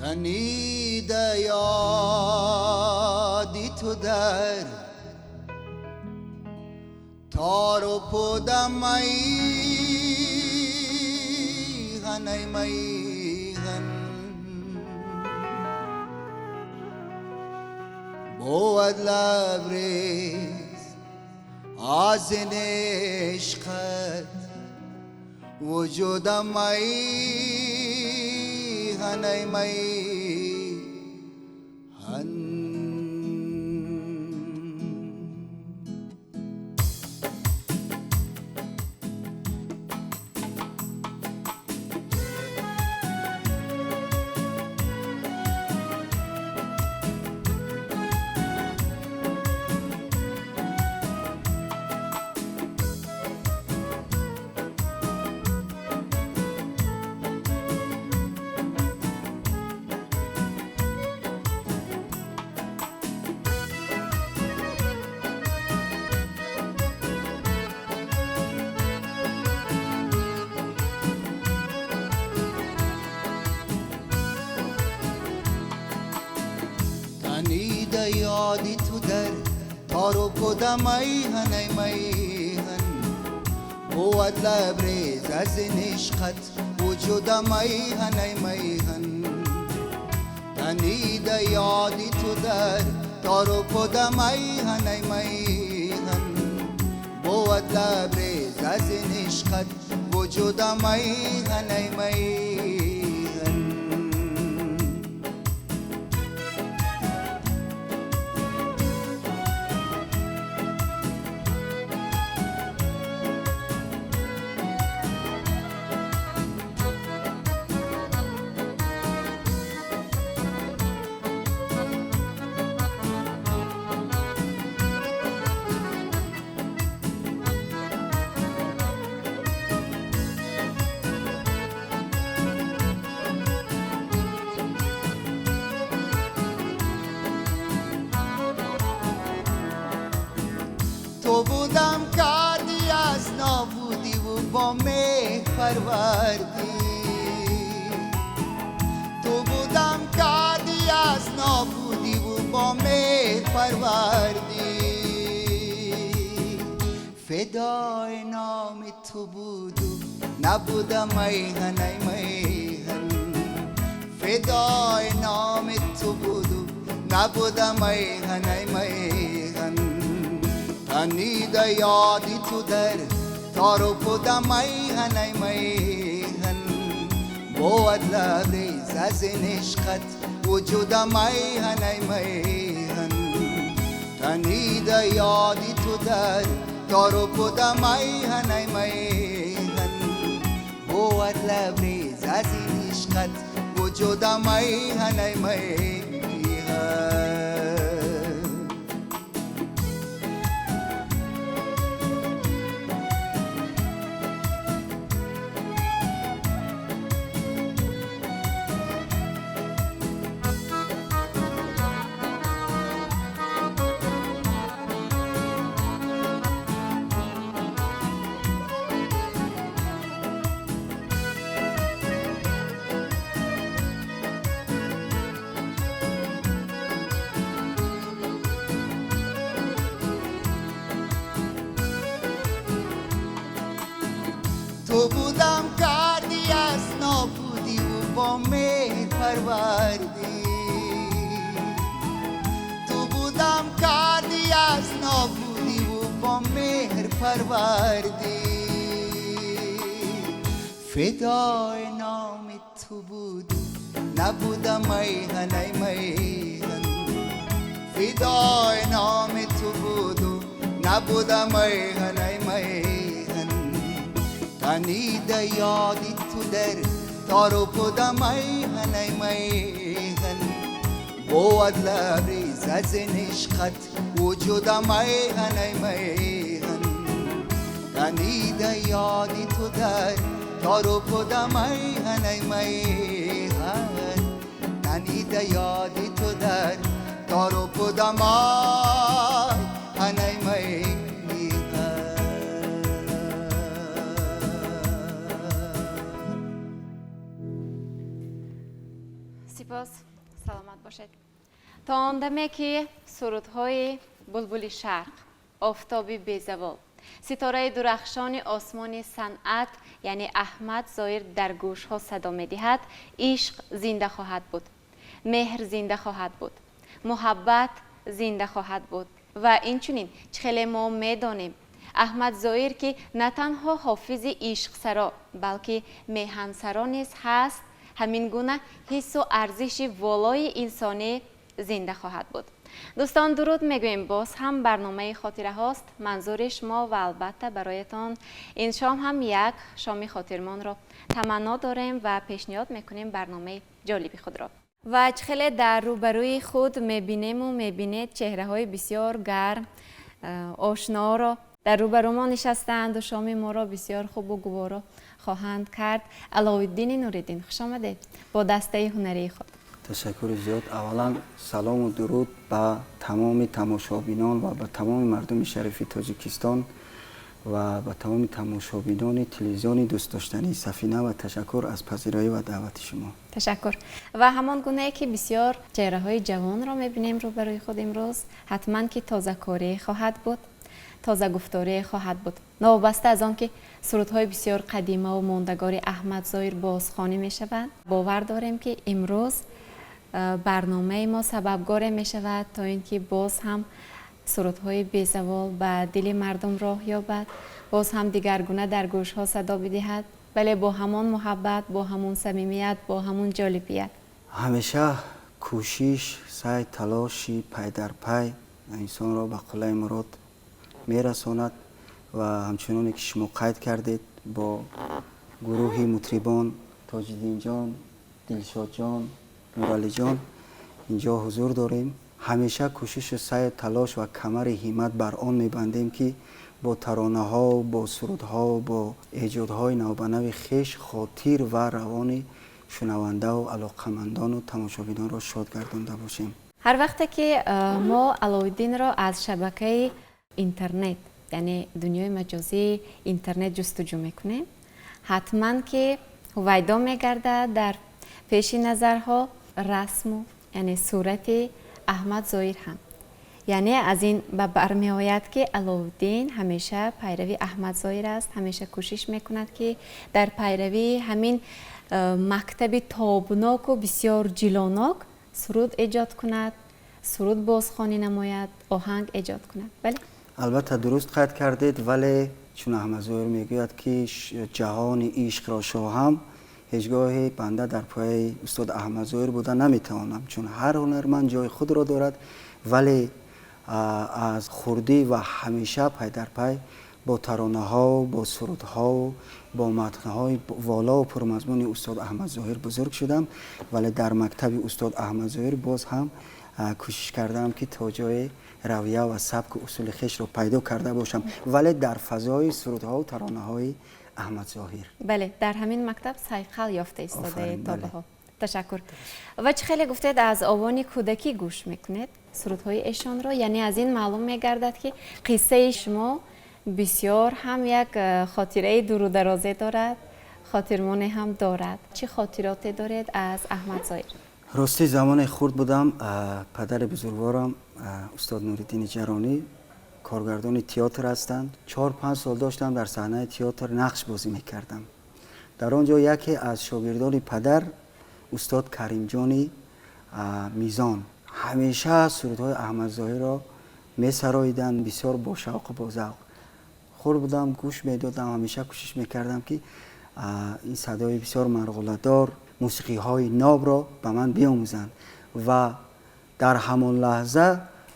تنید یادی تو در تار و پودم میهن ای میهن بود لبریز از این عشقت وجودم میهن ای میهن. تنید یادی تو در تار و پودم میهن ای میهن بود لبریز از این عشقت وجودم میهن ای میهن. تنید یادی تو در تار و پودم میهن ای میهن بود لبریز از این عشقت وجودم میهن ای میهن. تو بودم کردی از نابودی و با مهر پروردی، تو بودم کردی از نابودی و با مهر پروردی. فدای نام تو بود و نبودم میهن ای میهن، فدای نام تو بود و نبودم میهن ای میهن. تنید یادی تو در تار و پودم میهن ای میهن بود لبریز از این عشقت وجودم میهن ای میهن. تنید یادی تو در تار و پودم میهن ای میهن بود لبریز از این عشقت وجودم میهن ای میهن. تو بودم کردی از نابودی و با مهر پروردی، تو بودم کردی از نابودی و با مهر پروردی. فدای نام تو بود نبودم میهن ای میهن، فدای نام تو بود نبودم میهن ای میهن. تنید یادی تو در تار و پودم میهن ای میهن بود لبریز از این عشقت وجودم میهن ای میهن. تنید یادی تو در تار و پودم میهن ای میهن، تنید یادی تو در تار و پودم میهن ای میهن. Сипос, саломат бошед. То он даме ки сурудҳои булбули шарқ, офтоби безавол, ситораи дурахшони осмони санъат, яъне Аҳмад Зоир дар гӯшҳо садо медиҳад, ишқ зинда хоҳад буд, меҳр зинда хоҳад буд, муҳаббат зинда хоҳад буд. Ва инчунин чӣ хеле мо медонем, Аҳмад Зоир, ки на танҳо ҳофизи ишқсаро, балки меҳансаро низ ҳаст, ҳамин гуна ҳиссу арзиши волои инсонӣ зинда хоҳад буд. Дӯстон, дуруд мегӯем. Боз ҳам барномаи хотираҳост манзури шумо ва албатта бароятон ин шом ҳам як шоми хотирмонро таманно дорем ва пешниҳод мекунем барномаи ҷолиби худро. Ва чӣ хеле дар рӯбарӯи худ мебинему мебинед, чеҳраҳои бисёр гарм, ошноро дар рӯбарӯ мо нишастаанду шоми моро бисёр хубу гуворо хоҳанд кард. Алоуддини Нуриддин, хуш омадед бо дастаи ҳунарии худ. Ташаккури зиёд. Аввалан салому дуруд ба тамоми тамошобинон ва ба тамоми мардуми шарифи Тоҷикистон ва ба тамоми тамошобинони телевизиони дӯстдоштании Сафина ва ташаккур аз пазироӣ ва даъвати шумо. Ташаккур. Ва ҳамон гунае ки бисёр чеҳраҳои ҷавонро мебинем рӯбарӯи худ имрӯз, ҳатман ки тозакорӣ хоҳад буд, тозагуфторӣ хоҳад буд. Новобаста аз он ки сурудҳои бисёр қадимаву мондагори Аҳмад Зоир бозхонӣ мешаванд, бовар дорем, ки имрӯз барномаи мо сабабгоре мешавад, то ин ки боз ҳам сурудҳои безавол ба дили мардум роҳ ёбад, боз ҳам дигаргуна дар гӯшҳо садо бидиҳад, вале бо ҳамон муҳаббат, бо ҳамон самимият, бо ҳамон ҷолибият. Ҳамеша кӯшиш, саъй, талоши пайдарпай инсонро ба қуллаи мурод мерасонад. Ва ҳамчуноне ки шумо қайд кардед, бо гурӯҳи мутрибон Тоҷиддинҷон, Дилшодҷон, Нуралиҷон инҷо ҳузур дорем. Ҳамеша кӯшишу саъю талош ва камари ҳиммат бар он мебандем, ки бо таронаҳо, бо сурудҳо, бо эҷодҳои навбанави хеш хотир ва равони шунавандаву алоқамандону тамошобинонро шод гардонда бошем. Ҳар вақте ки мо Алоуддинро аз шабакаи интернет, яъне дунёи маҷозии интернет, ҷустуҷӯ мекунем, ҳатман ки ҳувайдо мегардад дар пеши назарҳо расму, яъне сурати Аҳмад Зоир ҳам. Яъне аз ин ба бармеояд, ки Алоуддин ҳамеша пайрави Аҳмад Зоир аст, ҳамеша кӯшиш мекунад, ки дар пайравии ҳамин мактаби тобноку бисёр ҷилонок суруд эҷод кунад, суруд бозхонӣ намояд, оҳанг эҷод кунад. Бале. Албатта, дуруст қайд кардед, вале чун Аҳмад Зоир мегӯяд, ки ҷаҳони ишқро шоҳам, ҳеҷ гоҳе банда дар пояи устод Аҳмад Зоир буда наметавонам, чун ҳар ҳунарманд ҷои худро дорад. Вале аз хурдӣ ва ҳамеша пайдарпай бо таронаҳо, бо сурудҳо, бо матнҳои волову пурмазмуни устод Аҳмад Зоҳир бузург шудам. Вале дар мактаби устод Аҳмад Зоҳир боз ҳам кӯшиш кардаам, ки то ҷое равия ва сабку усули хешро пайдо карда бошам, вале дар фазои сурудҳову таронаҳои Аҳмад Зоҳир. Бале, дар ҳамин мактаб сайқал ёфта истодаед то ба ҳол. Ташаккур. Ва чӣ хеле гуфтед, аз овони кӯдакӣ гӯш мекунед сурудҳои эшонро, яъне аз ин маълум мегардад, ки қиссаи шумо бисёр ҳам як хотираи дуру дарозе дорад, хотирмоне ҳам дорад. Чӣ хотироте доред аз Аҳмад Зоир? Ростӣ, замоне хурд будам, падари бузургворам устод Нуриддини Ҷаронӣ коргардони театр ҳастанд. 4-5 сол доштам, дар саҳнаи театр нақш бозӣ мекардам. Дар он ҷо яке аз шогирдони падар, устод Каримҷони Мизон, ҳамеша сурудҳои Аҳмадзоҳирро месароиданд бисёр бо шавқу бо завқ. Хурд будам, гӯш медодам, ҳамеша кӯшиш мекардам, ки ин садои бисёр марғуладор, мусиқиҳои нобро ба ман биомӯзанд. Ва дар ҳамон лаҳза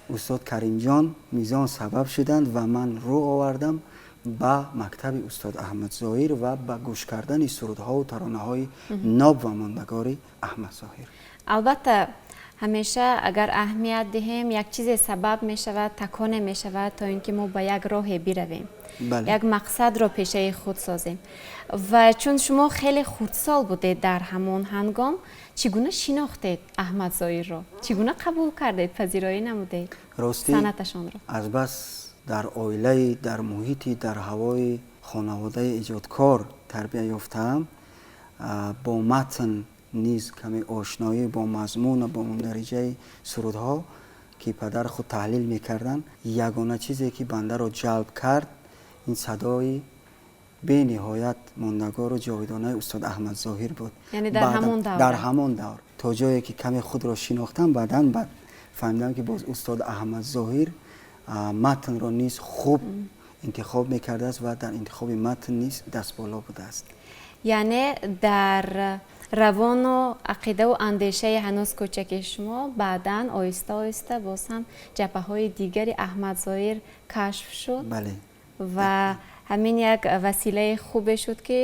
устод Каримҷон Мизон сабаб шуданд ва ман рӯ овардам ба мактаби устод Аҳмадзоҳир ва ба гӯш кардани сурудҳову таронаҳои ноб ва мондагори Аҳмадзоҳир. Албатта, ҳамеша агар аҳамият диҳем, як чизе сабаб мешавад, таконе мешавад, то ин ки мо ба як роҳе биравем, як мақсадро пешаи худ созем. Ва чун шумо хеле хурдсол будед дар ҳамон ҳангом, чӣ гуна шинохтед Аҳмад Зоирро, чӣ гуна қабул кардед, пазироӣ намудед Ростӣ, санъаташонро? Азбас дар оилаи, дар муҳити, дар ҳавои хонаводаи эҷодкор тарбия ёфтаам, бо матн низ каме ошноӣ бо мазмун ва бо мундариҷаи сурудҳо, ки падар худ таҳлил мекарданд, ягона чизе ки бандаро ҷалб кард, ин садои бениҳоят мондагору ҷовидонаи устод Аҳмад Зоҳир буд. Яъне дар ҳамон давр? Дар ҳамон давр. То ҷое ки каме худро шинохтам, баъдан баъд фаҳмидам, ки боз устод Аҳмад Зоҳир матнро низ хуб интихоб мекардааст ва дар интихоби матн низ дастболо будааст. Яъне дар равону ақидаву андешаи ҳанӯз кӯчаки шумо баъдан оҳиста оҳиста боз ҳам ҷабҳаҳои дигари Аҳмад Зоҳир кашф шуд. Бале. Ва ҳамин як василаи хубе шуд, ки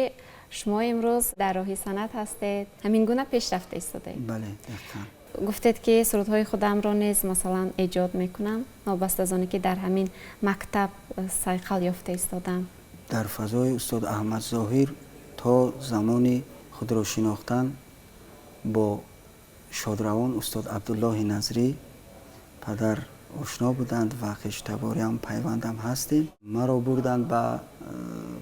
шумо имрӯз дар роҳи санъат ҳастед, ҳамин гуна пешрафта истодаед. Бале, дақиқан. Гуфтед, ки сурудҳои худамро низ, масалан, эҷод мекунам, новобаста аз оне ки дар ҳамин мактаб сайқал ёфта истодам. Дар фазои устод Аҳмад Зоҳир то замони худро шинохтан бо шодравон устод Абдуллоҳи Назрӣ падар ошно буданд ва хештабориам пайвандам ҳастем. Маро бурданд ба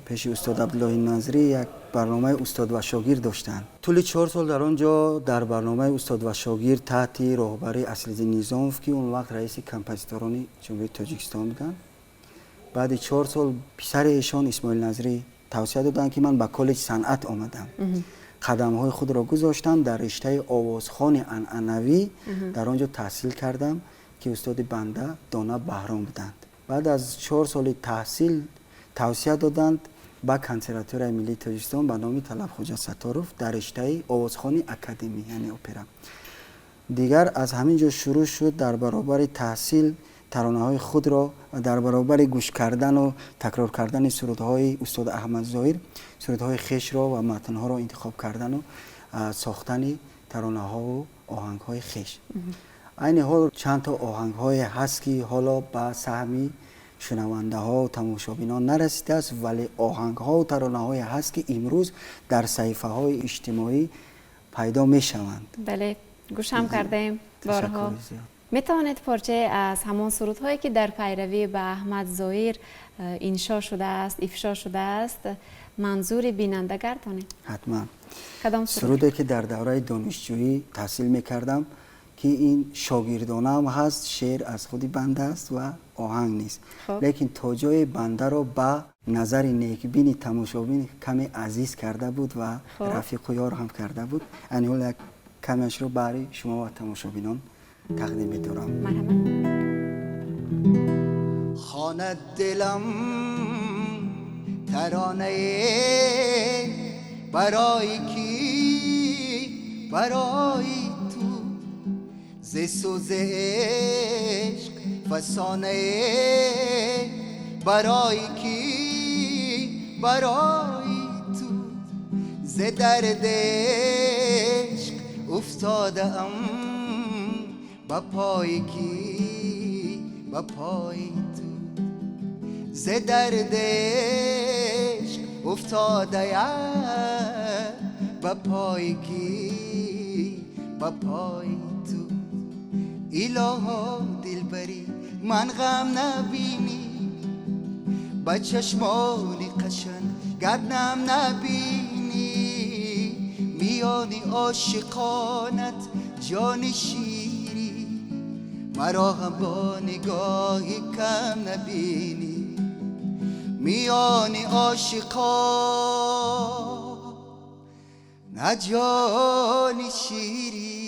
пеши устод Абдуллоҳи Назрӣ, як барномаи устод ва шогирд доштанд. Тӯли 4 сол дар он ҷо дар барномаи устод ва шогирд таҳти роҳбарии Аслиддин Низомов, ки он вақт раиси композиторони Ҷумҳурии Тоҷикистон буданд. Баъди 4 сол писари эшон Исмоил Назрӣ тавсия доданд, ки ман ба коллеҷи санъат омадам. Қадамҳои худро гузоштам, дар риштаи овозхони анъанавӣ дар он ҷо таҳсил кардам, ки устоди банда Дона Баҳром буданд. Баъд аз 4 соли таҳсил тавсия доданд ба Консерваторияи миллии Тоҷикистон ба номи Талабхоҷа Сатторов дар риштаи овозхони академӣ, яъне опера. Дигар аз ҳамин ҷо шурӯъ шуд, дар баробари таҳсил таронаҳои худро ва дар баробари гӯш кардану такрор кардани сурудҳои устод Аҳмад Зоҳир, сурудҳои хешро ва матнҳоро интихоб кардану сохтани таронаҳову оҳангҳои хеш. Айни ҳол чанд то оҳангҳое ҳаст, ки ҳоло ба саҳми шунавандаҳо тамошобинон нарасидааст, вале оҳангҳову таронаҳое ҳаст, ки имрӯз дар саҳифаҳои иҷтимоӣ пайдо мешаванд. Бале, гӯшам кардаем борҳо. Метавонед порчае аз ҳамон сурудҳое, ки дар пайравӣ ба Аҳмад Зоҳир иншо шудааст, ифшо шудааст, манзури бинанда гардонед? Ҳатман. Кадом? Суруде, ки дар давраи донишҷӯӣ таҳсил мекардам, ки ин шогирдонаам ҳаст, шеър аз худи банда аст ва оҳанг нест, лекин то ҷое бандаро ба назари некбини тамошобин каме азиз карда буд ва рафиқу ёр ҳам карда буд. Айни ҳол як камеашро баҳри шумо ва тамошобинон тақдим медорам. Хонад дилам таронае барои кӣ, барои ту, зи сӯзи ишқ фасонае барои кӣ, барои ту, зи дарди ишқ уфтодаам ба пои кӣ, ба пои ту, зи дарди ишқ уфтодаям ба пои кӣ, ба пои ту. Илоҳо, дилбарӣ ман ғам набинӣ, ба чашмони қашангат нам набинӣ, миёни ошиқонат ҷони ширӣ, маро ҳам бо нигоҳи кам набинӣ, миёни ошиқон ҷони ширӣ,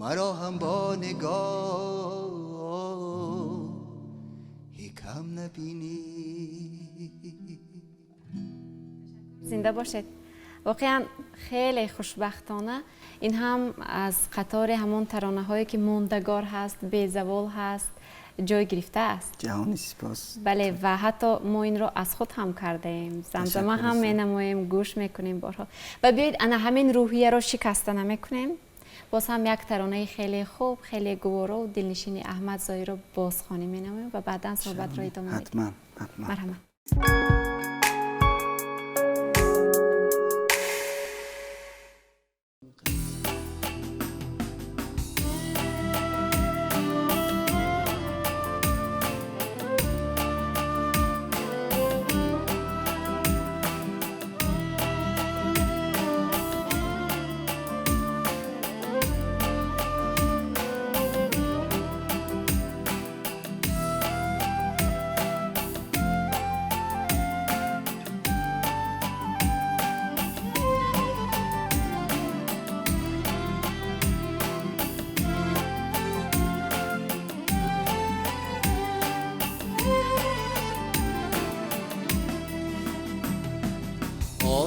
маро ҳам бо нигоҳи кам набинӣ. Зинда бошед. Воқеан хеле хушбахтона ин ҳам аз қатори ҳамон таронаҳое, ки мондагор ҳаст, безавол ҳаст, ҷой гирифтааст. Ҷаҳони сипос. Бале, ва ҳатто мо инро аз худ ҳам кардаем, замзама ҳам менамоем, гӯш мекунем борҳо. Ва биёед, ана ҳамин рӯҳияро шикаста намекунем, боз ҳам як таронаи хеле хуб, хеле гуворову дилнишини Аҳмад Зоҳирро бозхонӣ менамоем ва баъдан суҳбатро идома медиҳем. Ҳатман, ҳатман. Марҳамат.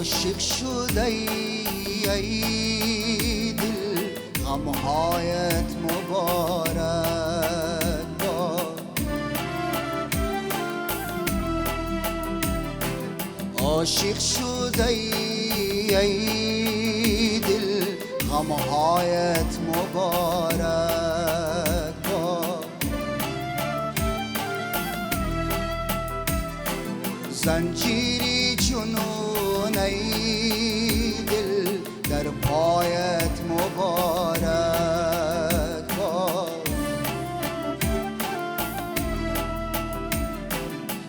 عاشق شده ای دل غمهایت مبارک باد. عاشق شده ای دل غمهایت مبارک باد. زنجیری جنون ای دل در پایت مبارک باد.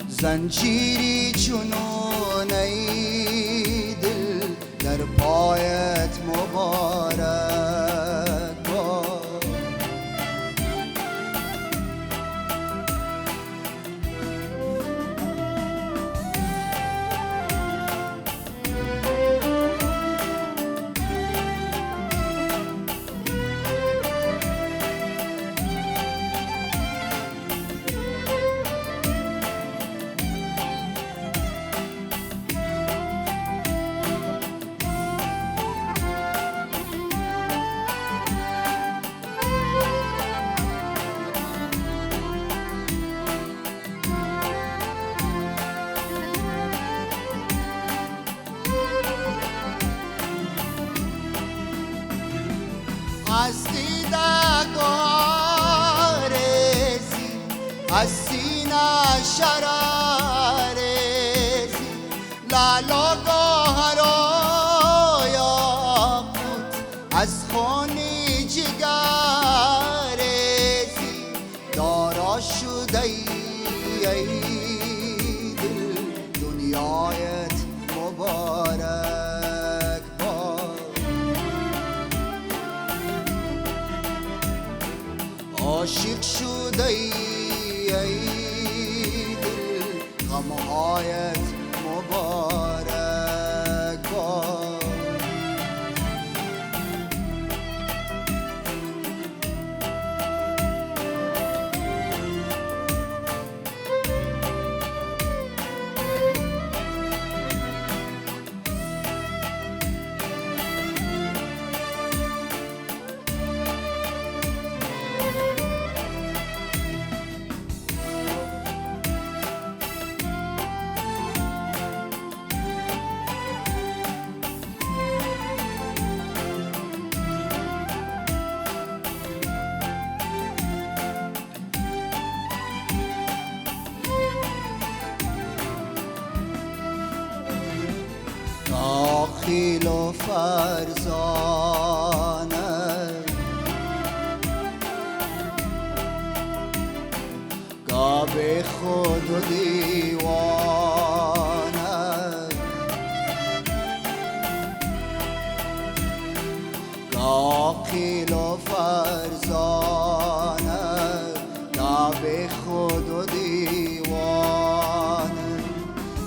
زنجیری جنون ای دل در پایت مبارک باد. از دیدگارزی از سینه شرارزی لعل و گوهر و یاقوت از خون جگرزی دارا شده ای دل دنیایت مبارک باد. عاشق شده ای دل غمهایت مبارک باد. عاقل و فرزانه گاب خود و دیوانه عاقل و فرزانه گاب خود و دیوانه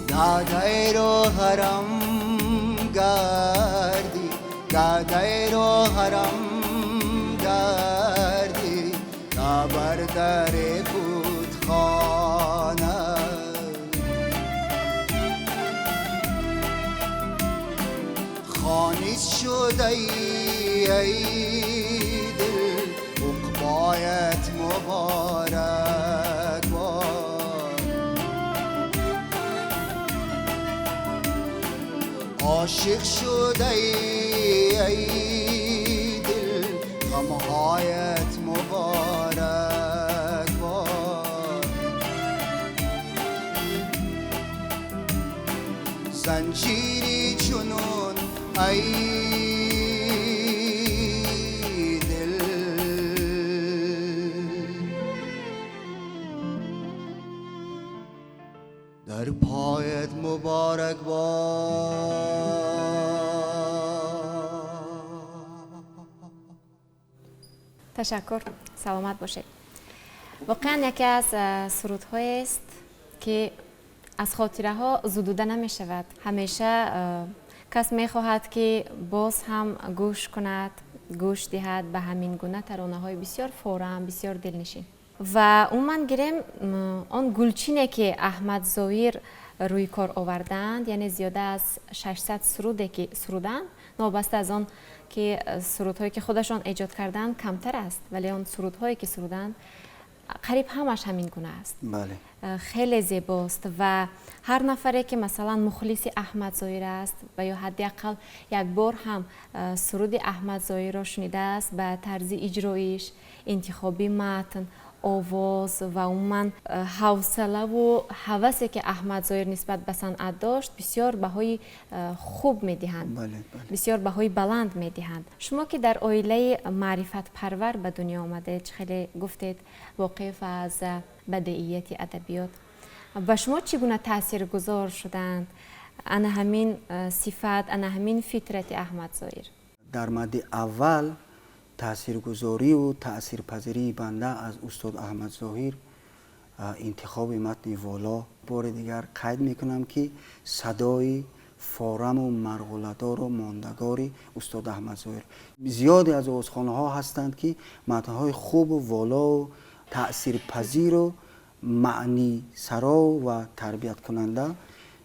دادر و حرم گردی دادر و حرم گردی تا بر در بتخانه خانیز شده ای دل عقبایت مبارک باد. عاشق شده ای دل غمهایت مبارک باد. زنجیری جنون ای دل در پایت مبارک باد. تشکر، سلامت باشید. واقعا یکی از سرودهای است که از خاطره ها زدوده نمی شود. همیشه کس می خواهد که باز هم گوش کند، گوش دهد به همین گونه ترانه های بسیار فورم، بسیار دلنشین. و عموما گیریم آن گلچینه که احمد ظاهر рӯи кор овардаанд, яъне зиёда аз 600 суруде ки суруданд, новобаста аз он ки сурудҳое ки худашон эҷод кардаанд камтар аст, вале он сурудҳое ки суруданд қариб ҳамаш ҳамин гуна аст. Бале. Хеле зебост ва ҳар нафаре ки масалан мухлиси Аҳмад Зоҳир аст ва ё ҳадди ақал як бор ҳам суруди Аҳмад Зоҳирро шунидааст, ба тарзи иҷроиш, интихоби матн, овоз ва умуман ҳавсалаву ҳавасе ки Аҳмад Зоҳир нисбат ба санъат дошт, бисёр баҳои хуб медиҳанд, бисёр баҳои баланд медиҳанд. Шумо ки дар оилаи маърифатпарвар ба дунё омадед, чӣ хеле гуфтед, воқиф аз бадеияти адабиёт, ба шумо чӣ гуна таъсиргузор шуданд ана ҳамин сифат, ана ҳамин фитрати Аҳмад Зоҳир? Дар мадди аввал таъсиргузориву таъсирпазирии банда аз устод Аҳмад Зоҳир интихоби матни воло. Бори дигар қайд мекунам, ки садои фораму марғуладору мондагори устод Аҳмад Зоҳир. Зиёде аз овозхонаҳо ҳастанд, ки матнҳои хубу волову таъсирпазиру маънисаро ва тарбияткунанда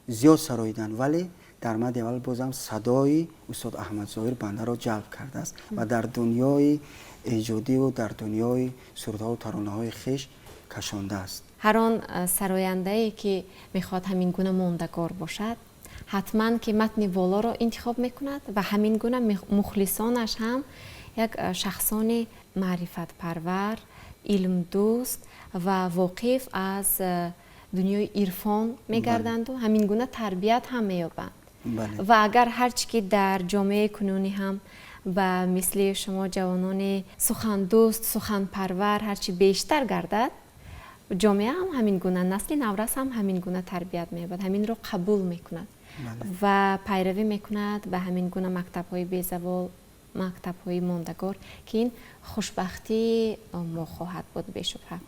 зиёд сароиданд, вале дар мадди аввал бозам садои устод Аҳмад Зоҳир бандаро ҷалб кардааст ва дар дунёи эҷодиву дар дунёи сурудҳову таронаҳои хеш кашондааст. Ҳар он сарояндае ки мехоҳад ҳамин гуна мондагор бошад, ҳатман ки матни волоро интихоб мекунад ва ҳамин гуна мухлисонаш ҳам як шахсони маърифатпарвар, илмдӯст ва воқиф аз дунёи ирфон мегарданду ҳамин гуна тарбият ҳам меёбанд. Ва агар ҳарчи ки дар ҷомеаи кунунӣ ҳам ба мисли шумо ҷавонони сухандӯст, суханпарвар ҳарчи бештар гардад, ҷомеа ҳам ҳамин гуна, насли наврас ҳам ҳамин гуна тарбият меёбад, ҳаминро қабул мекунад ва пайравӣ мекунад ба ҳамин гуна мактабҳои безавол, мактабҳои мондагор, ки ин хушбахтии мо хоҳад буд бешубҳа.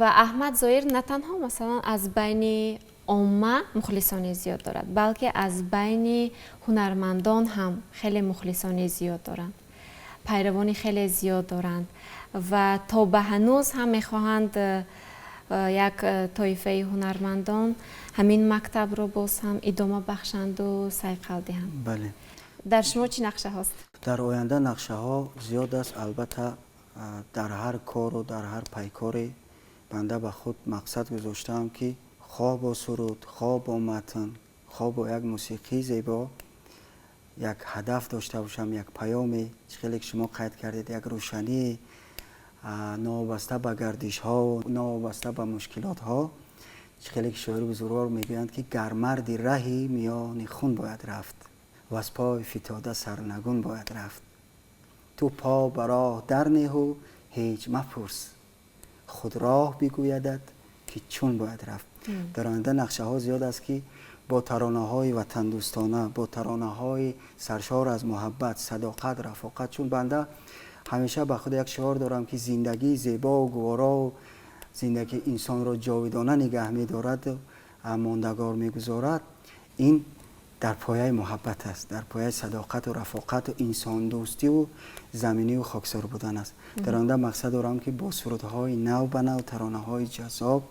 Ва Аҳмад Зоҳир на танҳо масалан аз байни омма мухлисони зиёд дорад, балки аз байни ҳунармандон ҳам хеле мухлисони зиёд доранд, пайравони хеле зиёд доранд ва то ба ҳанӯз ҳам мехоҳанд як тоифаи ҳунармандон ҳамин мактабро боз ҳам идома бахшанду сайқал диҳанд. Дар шумо чӣ нақшаҳост? Дар оянда нақшаҳо зиёд аст. Албатта, дар ҳар кору дар ҳар пайкоре банда ба худ мақсад гузоштаам, ки хоҳ бо суруд, хоҳ бо матн, хоҳ бо як мусиқии зебо як ҳадаф дошта бошам, як паёме, чӣ хеле ки шумо қайд кардед, як рӯшание, новобаста ба гардишҳо, новобаста ба мушкилотҳо. Чӣ хеле ки шоири бузургвор мегӯянд, ки гар марди раҳӣ, миёни хун бояд рафт ва аз пой фитода сарнагун бояд рафт. Ту по ба роҳ дарнеҳу ҳеҷ мапурс, худ роҳ бигӯядат, ки чун бояд рафт. Дар оянда нақшаҳо зиёд аст, ки бо таронаҳои ватандӯстона, бо таронаҳои саршор аз муҳаббат, садоқат, рафоқат, чун банда ҳамеша ба худ як шиор дорам, ки зиндагии зебову гуворову зиндагии инсонро ҷовидона нигаҳ медорад, мондагор мегузорад, ин дар пояи муҳаббат аст, дар пояи садоқату рафоқату инсондӯстиву заминиву хоксор будан аст. Дар оянда мақсад дорам, ки бо сурудҳои нав ба нав, таронаҳои ҷаззоб,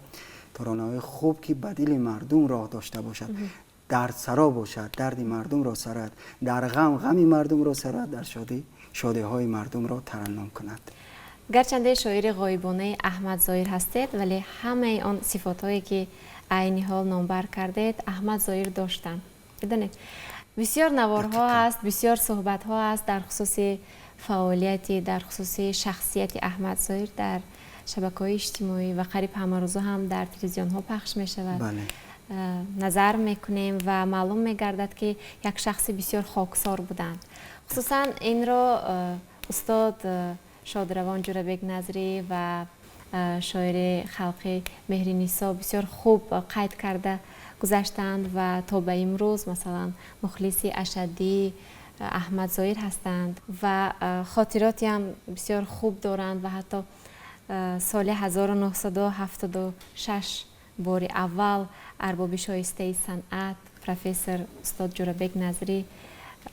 таронаҳои хуб, ки ба дили мардум роҳ дошта бошад, дардсаро бошад, дарди мардумро сарояд, дар ғам ғами мардумро сарояд, дар шодӣ шодиҳои мардумро тараннум кунад. Гарчанде шоири ғоибонаи Аҳмад Зоҳир ҳастед, вале ҳамаи он сифатҳое ки айни ҳол номбар кардед, Аҳмад Зоҳир доштанд. Бидонед, бисёр наворҳо аст, бисёр суҳбатҳо аст дар хусуси фаъолияти, дар хусуси шахсияти Аҳмад Зоҳир дар шабакаҳои иҷтимоӣ ва қариб ҳамарӯза ҳам дар телевизионҳо пахш мешавад. Назар мекунем ва маълум мегардад, ки як шахси бисёр хоксор буданд. Хусусан инро устод шодравон Ҷурабек Назрӣ ва шоири халқи Меҳринисо бисёр хуб қайд карда гузаштанд ва то ба имрӯз масалан мухлиси ашаддии Аҳмад Зоҳир ҳастанд ва хотиротиам бисёр хуб доранд. Ва ҳатто соли 1976 бори аввал арбоби шоистаи санъат, профессор устод Ҷурабек Назрӣ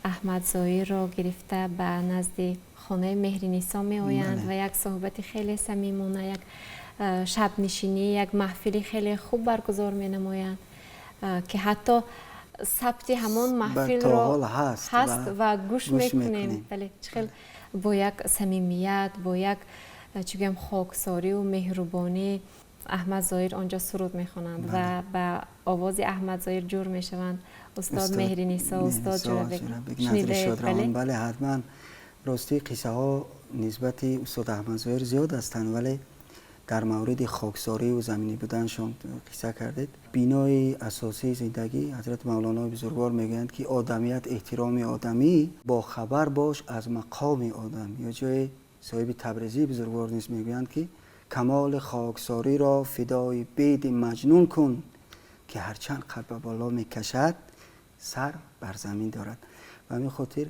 Аҳмад Зоҳирро гирифта ба назди хонаи Меҳринисо меоянд ва як суҳбати хеле самимона, як шабнишинӣ, як маҳфили хеле хуб баргузор менамоянд. ки ҳатто сабти ҳамон маҳфилро ҳаст ва гӯш мекунем. Бале, чӣ хел бо як самимият, бо як чӣ гӯям хоксорию меҳрубонӣ Аҳмад Зоҳир онҷо суруд мехонанд ва ба овози Аҳмад Зоҳир ҷур мешаванд устод Меҳринисо, устод Ҷӯрабек. Шунидаед? Бале, ҳатман. Ростӣ қиссаҳо нисбати устод Аҳмад Зоҳир зиёд ҳастанд, вале дар мавриди хоксорию заминӣ буданшон қисса кардед. Бинои асосии зиндагӣ ҳазрати Мавлонои бузургвор мегӯянд, ки одамият эҳтироми одамӣ, бохабар бош аз мақоми одам. Ё ҷои соҳиби Табрезии бузургвор низ мегӯянд, ки камоли хоксориро фидои беди маҷнун кун, ки ҳарчанд қад ба боло мекашад, сар бар замин дорад. Ба ҳамин хотир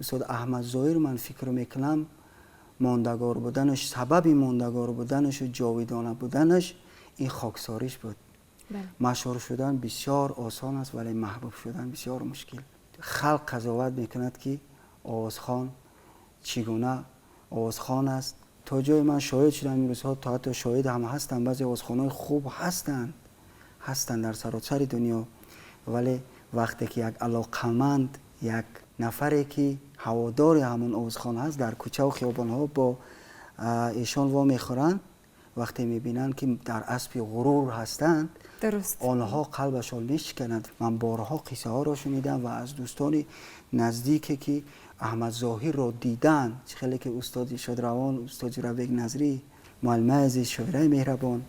устод Аҳмад Зоҳир, ман фикр мекунам, мондагор буданаш, сабаби мондагор буданашу ҷовидона буданаш ин хоксориш буд. Машҳур шудан бисёр осон аст, вале маҳбуб шудан бисёр мушкил. Халқ қазоват мекунад, ки овозхон чӣ гуна овозхон аст. То ҷое ман шоҳид шудам имрӯзҳо, то ҳатто шоҳид ҳам ҳастам, баъзе овозхонҳои хуб ҳастанд дар саросари дунё, вале вақте ки як алоқаманд, як нафаре ки ҳаводори ҳамон овозхон ҳаст, дар кӯчаву хиёбонҳо бо эшон вомехӯранд, вақте мебинанд, ки дар аспи ғурур ҳастанд, онҳо қалбашон мешиканад. Ман борҳо қиссаҳоро шунидам ва аз дӯстони наздике, ки Аҳмад Зоҳирро диданд, чӣ хеле ки устоди шодравон, устод Ҷӯрабек Назрӣ, муаллимаи азиз, шоираи меҳрабон,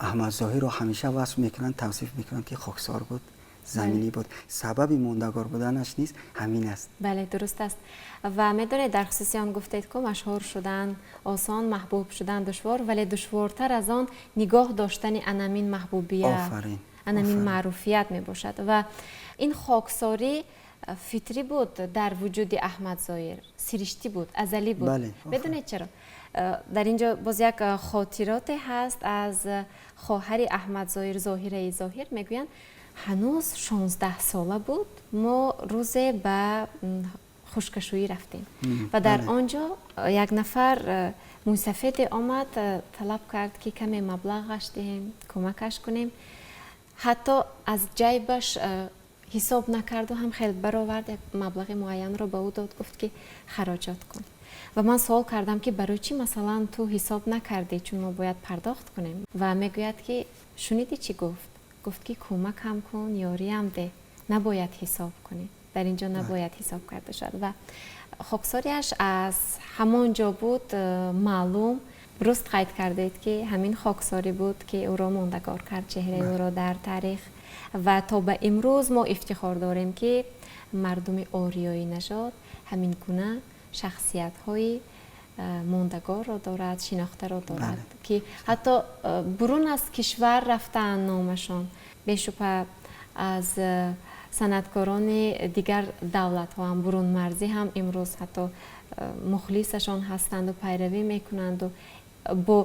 Аҳмад Зоҳирро ҳамеша васф мекунанд, тавсиф мекунанд, ки хоксор буд, заминӣ буд. Сабаби мондагор буданаш низ ҳамин аст. Бале, дуруст аст. Ва медонед, дар хусуси он гуфтед, ку машҳур шудан осон, маҳбуб шудан душвор, вале душвортар аз он нигоҳ доштани анамин маҳбубият, анамин маъруфият мебошад. Ва ин хоксорӣ фитрӣ буд дар вуҷуди Аҳмад Зоҳир, сириштӣ буд, азалӣ буд. Медонед чаро? Дар ин ҷо боз як хотироте ҳаст аз хоҳари Аҳмад Зоҳир, Зоҳираи Зоҳир. Мегӯянд, ҳанӯз 16 сола буд, мо рӯзе ба хушкашӯӣ рафтем ва дар он ҷо як нафар мӯйсафеде омад, талаб кард, ки каме маблағаш диҳем, кӯмакаш кунем. Ҳатто аз ҷайбаш ҳисоб накарду ҳам хел баровард, як маблағи муайянро ба ӯ дод, гуфт, ки хароҷот кун. Ва ман суол кардам, ки барои чӣ, масалан, ту ҳисоб накардӣ, чун мо бояд пардохт кунем. Ва мегӯяд, ки шунидӣ чӣ гуфт? Гуфт, ки кӯмакам кун, ёриям деҳ, набояд ҳисоб кунӣ, дар ин ҷо набояд ҳисоб карда шавад. Ва хоксориаш аз ҳамон ҷо буд маълум. Дуруст қайд кардед, ки ҳамин хоксорӣ буд, ки ӯро мондагор кард, чеҳраи ӯро дар таърих. Ва то ба имрӯз мо ифтихор дорем, ки мардуми ориёӣ нажод ҳамин гуна шахсиятҳои мондагорро дорад, шинохтаро дорад, ки ҳатто бурун аз кишвар рафтаанд номашон. Бешубҳа, аз санъаткорони дигар давлатҳо ҳам, бурунмарзӣ ҳам имрӯз ҳатто мухлисашон ҳастанду пайравӣ мекунанду бо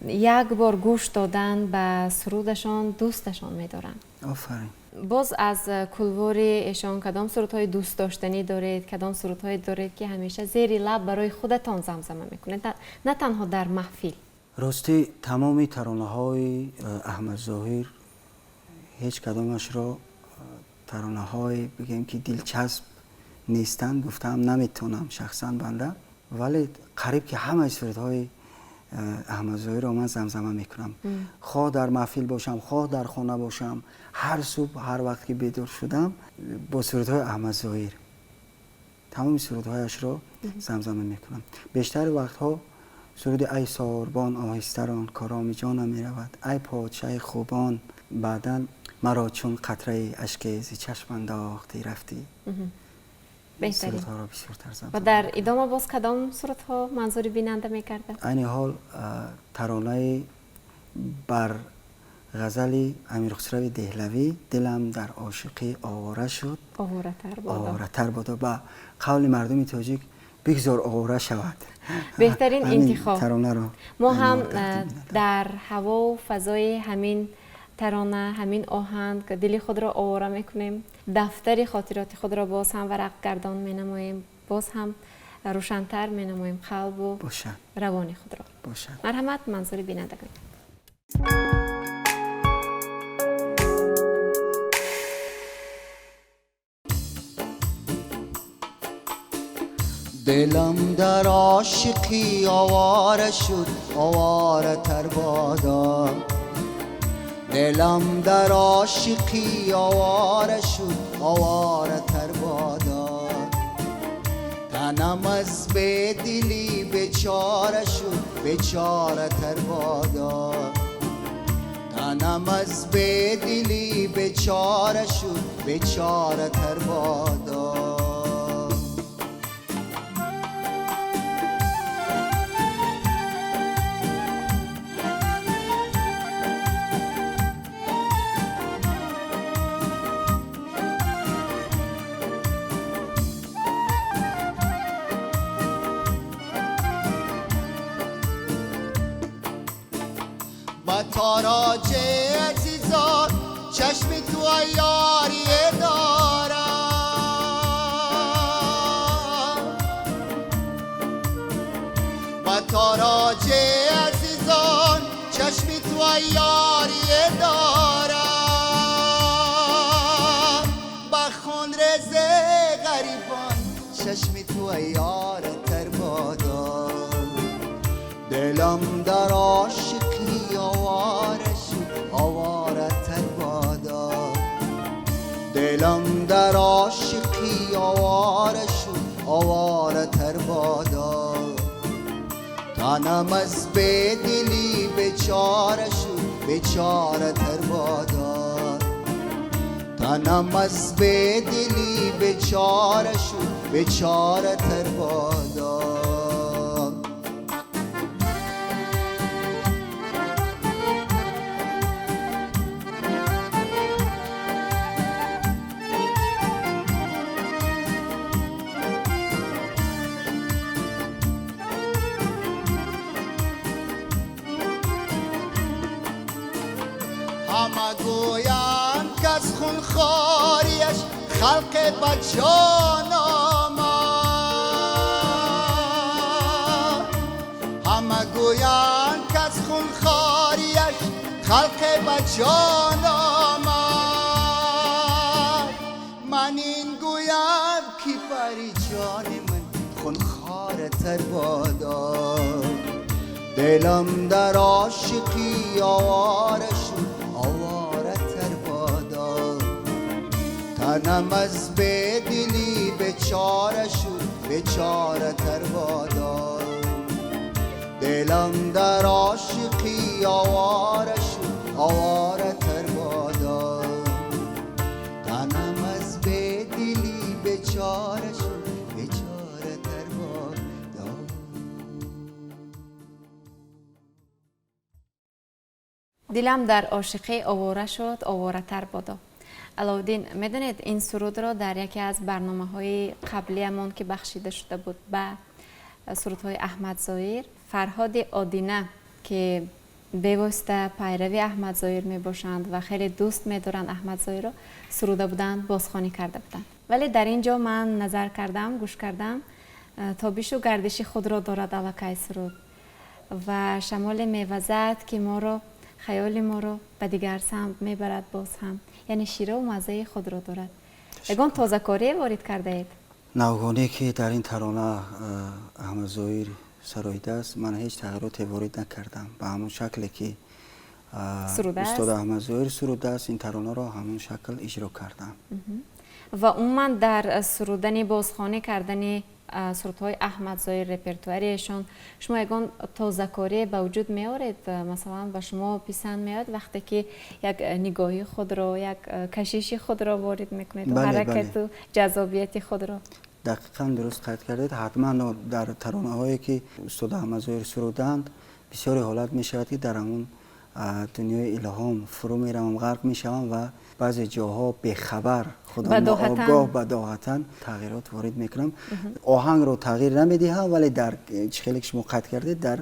як бор гӯш додан ба сурудашон дӯсташон медоранд. Офарин. Боз аз кулвори эшон кадом сурудҳои дӯстдоштанӣ доред, кадом сурудҳое доред, ки ҳамеша зери лаб барои худатон замзама мекунед, на танҳо дар маҳфил? Ростӣ, тамоми таронаҳои Аҳмад Зоҳир ҳеҷ кадомашро таронаҳое бигӯем, ки дилчасб нестанд, гуфтаам наметавонам шахсан банда, вале қариб ки ҳамаи сурудҳои Аҳмад Зоҳирро ман замзама мекунам, хоҳ дар маҳфил бошам, хоҳ дар хона бошам. Ҳар субҳ, ҳар вақт ки бедор шудам, бо сурудҳои Аҳмад Зоҳир, тамоми сурудҳояшро замзама мекунам. Бештари вақтҳо суруди «Ай сорбон оҳистарон, короми ҷонам меравад», «Ай подшаҳи хубон», баъдан «Маро чун қатраи ашке зи чашм андохтӣ рафтӣ». Сурудҳоро бисёртар Ва дар идома боз кадом сурудҳо манзури бинанда мегардад? Айни ҳол таронаи бар ғазали Амирхусрави Деҳлавӣ «Дилам дар ошиқӣ овора шуд», оворатар бодо. Ба қавли мардуми тоҷик, бигзор овора шавад. Беҳтарин интихоб. Таронаро мо ҳам дар ҳавову фазои ҳамин тарона, ҳамин оҳанг дили худро овора мекунем, дафтари хотироти худро боз ҳам варақгардон менамоем, боз ҳам рӯшантар менамоем қалбу равони худро. Марҳамат, манзури бинандагон. Дилам дар ошиқӣ овора шуд, овора тар бодо. Дилам дар ошиқӣ овора шуд, овора тар бодо. Танам аз бедилӣ бечора шуд, бечора тар бодо. Танам аз бедилӣ бечора шуд, бечора тар бодо. تاراج عزیزان چشم تو یاری دارم، با تاراج عزیزان چشم تو یاری دارم، با خون رز غریبان چشم تو یار تر بادا. دلم در عاشقی آواره شد، آواره تر بادا. دلم در عاشقی آواره شد، آواره تر بادا. تنم از بیدلی بیچاره شد، بیچاره تر بادا. تنم از بیدلی بیچاره شد، بیچاره تر بادا. همه گویند که از خونخواریش خلق به جان آمد، همه گویند که از خونخواریش خلق به جان آمد. من این گویم که بری جان من خونخوارتر بادا. دلم در عاشقی آواره شد، آواره تر بادا. تنم از بیدلی بیچاره شد، بیچاره تر بادا. دلم در عاشقی آواره شد، آواره تر بادا. تنم از بیدلی بیچاره شد، بیچاره تر بادا. Дилам дар ошиқӣ овора шуд, оворатар бодо. Аловуддин, медонед, ин сурудро дар яке аз барномаҳои қаблиамон, ки бахшида шуда буд ба сурудҳои Аҳмад Зоир, Фарҳоди Одина, ки бевосита пайрави Аҳмад Зоир мебошанд ва хеле дӯст медоранд Аҳмад Зоирро, суруда буданд, бозхонӣ карда буданд. Вале дар ин ҷо ман назар кардам, гӯш кардам, тобишу гардиши худро дорад аллакай суруд ва шамоле мевазад, ки моро, хаёли моро ба дигар самт мебарад боз ҳам. Яъне шираву маззаи худро дорад. Ягон тозакорие ворид кардаед? Навгоние ки дар ин тарона Аҳмад Зоир сароидааст, ман ҳеҷ тағйироте ворид накардам. Ба ҳамон шакле ки устод Аҳмад Зоир сурудааст, ин таронаро ҳамон шакл иҷро кардам. Ва умуман дар сурудани, бозхонӣ кардани сурудҳои Аҳмад Зоир, репертуариашон, шумо ягон тозакорие ба вуҷуд меоред? Масалан, ба шумо писанд меояд вақте ки як нигоҳи худро, як кашиши худро ворид мекунед, ҳаракату ҷаззобияти худро? Дақиқан дуруст қайд кардед. Ҳатман дар таронаҳое ки устод Аҳмад Зоир сурудаанд, бисёре ҳолат мешавад, ки дар ҳамон дунёи илҳом фурӯ меравам, ғарқ мешавам ва баъзе ҷоҳо бехабар, худо огоҳ, бадоҳатан тағйирот ворид мекунам. Оҳангро тағйир намедиҳам, вале дар чӣ хеле ки шумо қайд кардед, дар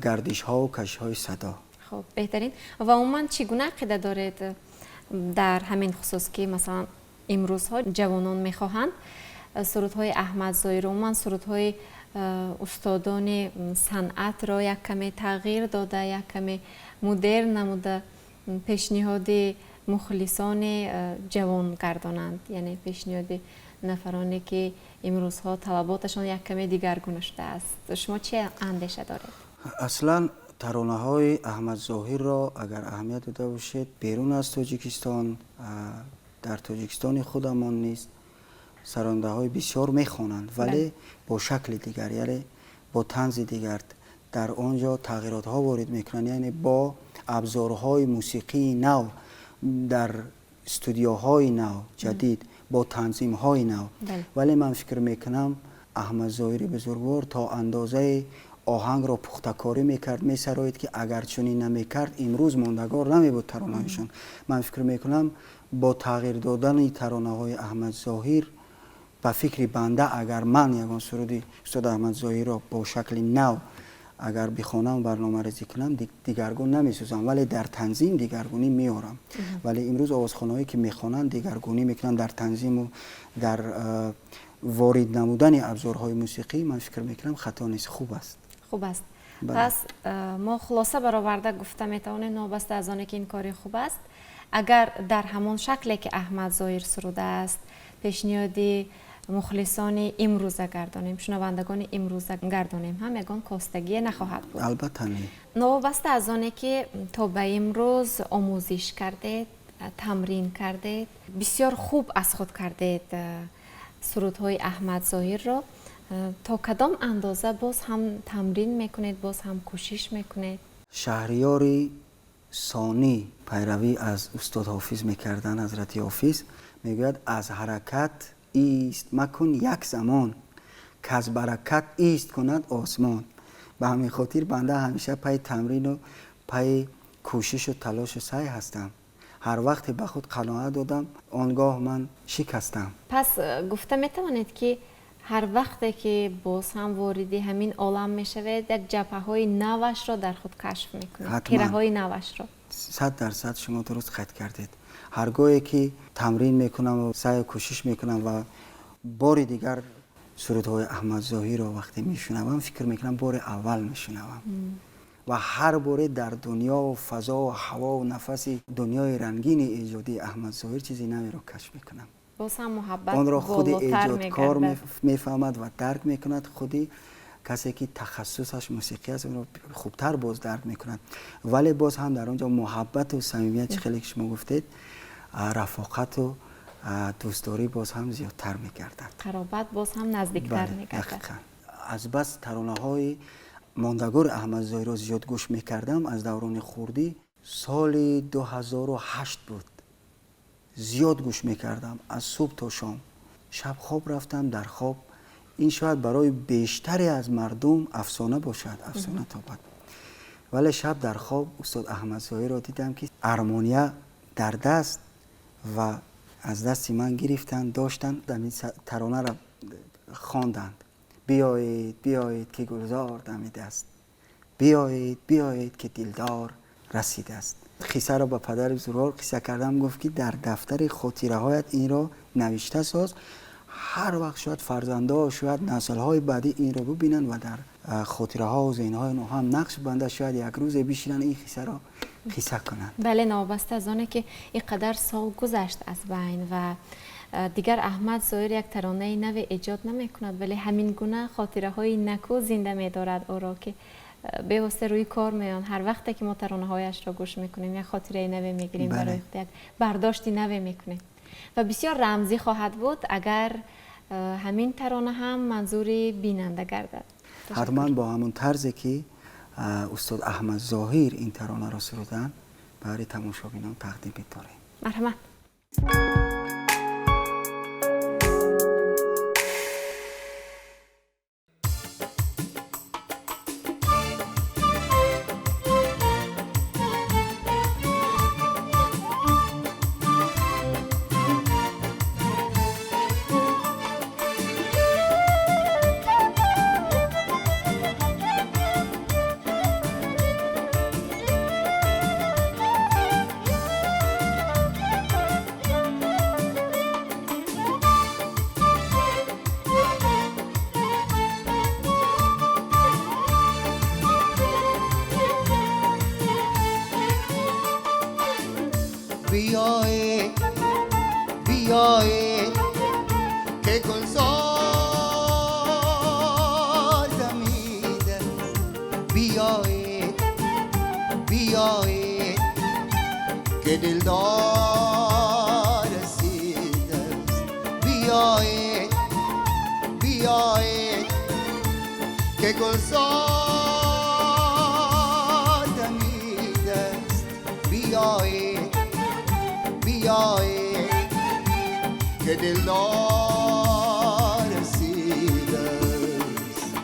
гардишҳову кашишҳои садо. Хуб, беҳтарин. Ва умуман чӣ гуна ақида доред дар ҳамин хусус, ки масалан имрӯзҳо ҷавонон мехоҳанд сурудҳои Аҳмад Зоир, умуман сурудҳои устодони санъатро як каме тағйир дода, як каме модерн намуда, пешниҳоди мухлисони ҷавон гардонанд, яъне пешниҳоди Нафароне ки имрӯзҳо талаботашон як каме дигаргуна шудааст, шумо чӣ андеша доред? Аслан таронаҳои Аҳмад Зоҳирро агар аҳамият дода бошед, берун аз Тоҷикистон, дар Тоҷикистони худамон низ сарондаҳои бисёр мехонанд, вале бо шакли дигар, яъне бо танзи дигар, дар он ҷо тағйиротҳо ворид мекунанд, яъне бо абзорҳои мусиқии нав, дар студияҳои нав ҷадид, бо танзимҳои нав. Вале ман фикр мекунам, Аҳмад Зоҳири бузургвор то андозаи оҳангро пухтакорӣ мекард, месароид, ки агар чунин намекард, имрӯз мондагор намебуд таронаҳояшон. Ман фикр мекунам, бо тағйир додани таронаҳои Аҳмад Зоҳир, ба фикри банда, агар ман ягон суруди устод Аҳмад Зоҳирро бо шакли нав агар бихонам, барномарезӣ кунам, дигаргун намесозам, вале дар танзим дигаргунӣ меорам. Вале имрӯз овозхонаҳое ки мехонанд, дигаргунӣ мекунанд дар танзиму дар ворид намудани абзорҳои мусиқӣ. Ман фикр мекунам, хато нест, хуб аст. Хуб аст. Пас мо хулоса бароварда гуфта метавонем, новобаста аз оне ки ин кори хуб аст, агар дар ҳамон шакле ки Аҳмад Зоҳир сурудааст пешниҳоди мухлисони имрӯза гардонем, шунавандагони имрӯза гардонем, ҳам ягон костагие нахоҳад буд. Албатта, не. Новобаста аз оне ки то ба имрӯз омӯзиш кардед, тамрин кардед, бисёр хуб аз худ кардед сурудҳои Аҳмад Зоҳирро, то кадом андоза боз ҳам тамрин мекунед, боз ҳам кӯшиш мекунед? Шаҳриёри Сонӣ пайравӣ аз устод Ҳофиз мекарданд. Ҳазрати Ҳофиз мегӯяд: «Аз ҳаракат ист макун як замон, каз баракат ист кунад осмон». Ба ҳамин хотир банда ҳамеша пайи тамрину пайи кӯшишу талошу саъй ҳастам. Ҳар вақте ба худ қаноат додам, он гоҳ ман шикастам. Пас гуфта метавонед, ки ҳар вақте ки боз ҳам вориди ҳамин олам мешавед, як ҷабҳаҳои навашро дар худ кашф мекунед, қираҳои навашро? 100%, шумо дуруст қайд кардед. Ҳар гоҳе ки тамрин мекунам, саъю кӯшиш мекунам ва бори дигар сурудҳои Аҳмад Зоҳирро вақте мешунавам, фикр мекунам, бори аввал мешунавам. Ва ҳар боре дар дунё, фазо, ҳавову нафаси дунёи рангини эҷодии Аҳмад Зоҳир чизи наверо кашф мекунам. Боз ҳам муҳаббат онро худи болотар эҷодкор мегардад. мефаҳмад ва дарк мекунад. Худи касе ки тахассусаш мусиқӣ аст, онро хубтар боз дарк мекунад. Вале боз ҳам дар он ҷо муҳаббату самимият, чӣ хеле ки шумо гуфтед, рафоқату дӯстдорӣ боз ҳам зиёдтар мегардад. Қаробат боз ҳам наздиктар мегардад. Дақиқан. Аз бас таронаҳои мондагори Аҳмад Зоҳирро зиёд гӯш мекардам аз даврони хурдӣ, соли 2008 буд, зиёд гӯш мекардам аз субҳ то шом. Шаб хоб рафтам, дар хоб, ин шояд барои бештаре аз мардум афсона бошад, афсона тобад, вале шаб дар хоб устод Аҳмад Зоҳирро дидам, ки армония дар даст ва аз дасти ман гирифтанд, доштанд, ҳамин таронаро хонданд: «Биёед, биёед, ки гулзор дамидааст, биёед, биёед, ки дилдор расидааст». Қиссаро ба падари бузургвор қисса кардам, гуфт, ки дар дафтари хотираҳоят инро навишта соз, ҳар вақт шояд фарзандҳо, шояд наслҳои баъдӣ инро бубинанд ва дар хотираҳо зеҳнҳои онҳо ҳам нақш банда, шояд як рӯзе бишинанд, ин қиссаро қисса кунанд. Бале, новобаста аз оне ки ин қадар сол гузашт аз байн ва дигар Аҳмад Зоҳир як таронаи наве эҷод намекунад, вале ҳамин гуна хотираҳои наку зинда медорад ӯро, ки бевосита рӯи кор меоянд. Ҳар вақте ки мо таронаҳояшро гӯш мекунем, як хотираи наве мегирем, барои худ як бардошти наве мекунем. Ва бисёр рамзӣ хоҳад буд, агар ҳамин тарона ҳам манзури бинанда гардад. Ҳатман, бо ҳамон тарзе ки устод Аҳмад Зоҳир ин таронаро суруданд, барои тамошобинон тақдим медорем. Марҳамат. بیایید بیایید که دلدار رسیده است. بیایید بیایید که گلزار دمید است. بیایید بیایید که دلدار رسیده است.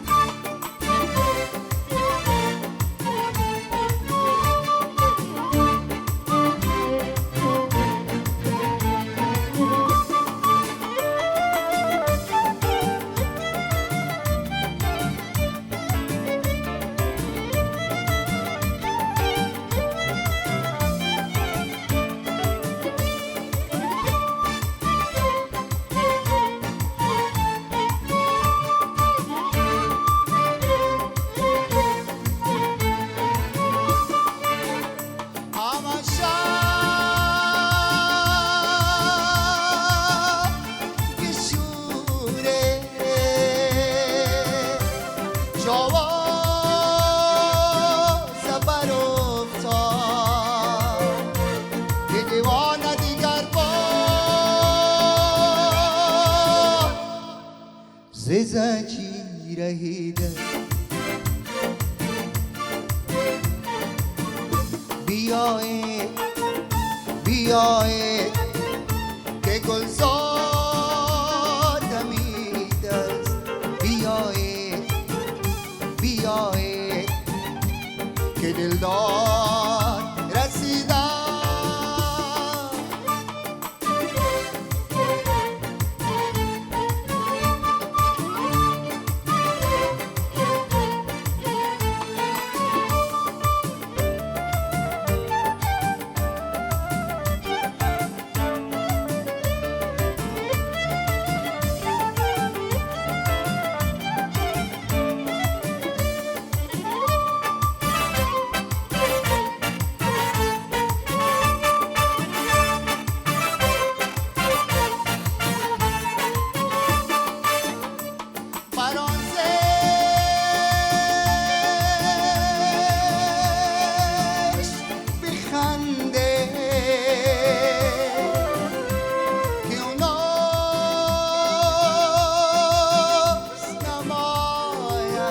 همه شب گشوره جواز بر افتاد که دیوانه دیگر بار ز زنجیر رهیده. بیایید بیایید که گلزار دمید است. بیایید بیایید که دلدار رسیده. بر آن زشت بخنده که او ناز نماید،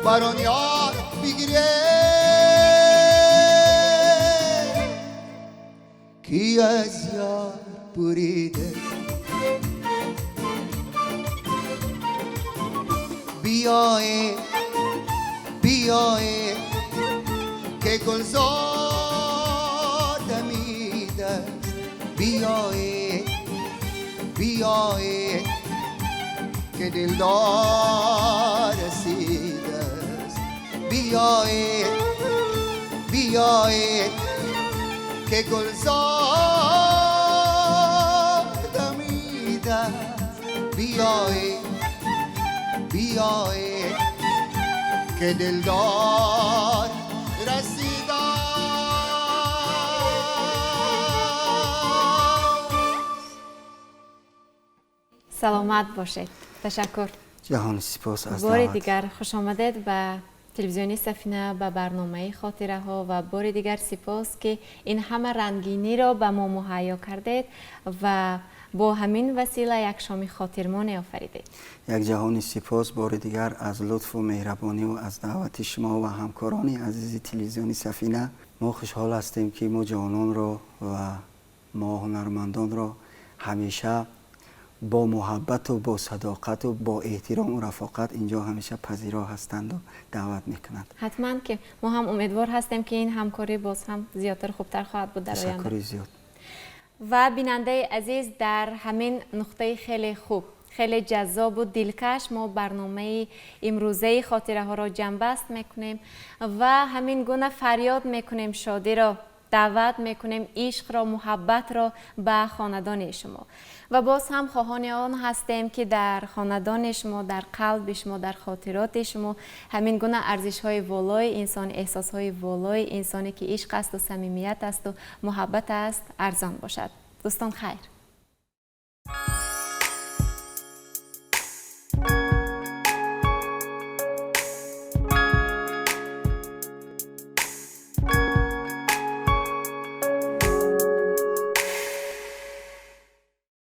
بر آن یار بگیره کی از یار بریده. بیایید بیایید که گلزار دمید است. بیایید بیایید که دلدار رسیده است. بیایید بیایید که گلزار دمید است. بیایید بیایید که دلدار رسیده. Саломат бошед, ташаккур. Ҷаҳони сипос аз Бори даъват. дигар хуш омадед ба телевизиони Сафина, ба барномаи хотираҳо ва бори дигар сипос, ки ин ҳама рангиниро ба мо муҳайё кардед ва бо ҳамин васила як шоми хотирмоне офаридед. Як ҷаҳони сипос бори дигар аз лутфу меҳрабониву аз даъвати шумо ва ҳамкорони азизи телевизиони Сафина. Мо хушҳол ҳастем, ки мо ҷавононро ва мо ҳунармандонро ҳамеша бо муҳаббату бо садоқату бо эҳтирому рафоқат инҷо ҳамеша пазиро ҳастанду даъват мекунанд. Ҳатман, ки мо ҳам умедвор ҳастем, ки ин ҳамкорӣ боз ҳам зиёдтар, хубтар хоҳад буд дар оянда. Ташаккури зиёд. Ва бинандаи азиз, дар ҳамин нуқтаи хеле хуб, хеле ҷаззобу дилкаш мо барномаи имрӯзаи хотираҳоро ҷамъбаст мекунем ва ҳамин гуна фарёд мекунем, шодиро даъват мекунем, ишқро, муҳаббатро ба хонадони шумо ва боз ҳам хоҳони он ҳастем, ки дар хонадони шумо, дар қалби шумо, дар хотироти шумо ҳамин гуна арзишҳои волои инсон, эҳсосҳои волои инсоне, ки ишқ асту самимият асту муҳаббат аст, арзон бошад. Дӯстон, хайр.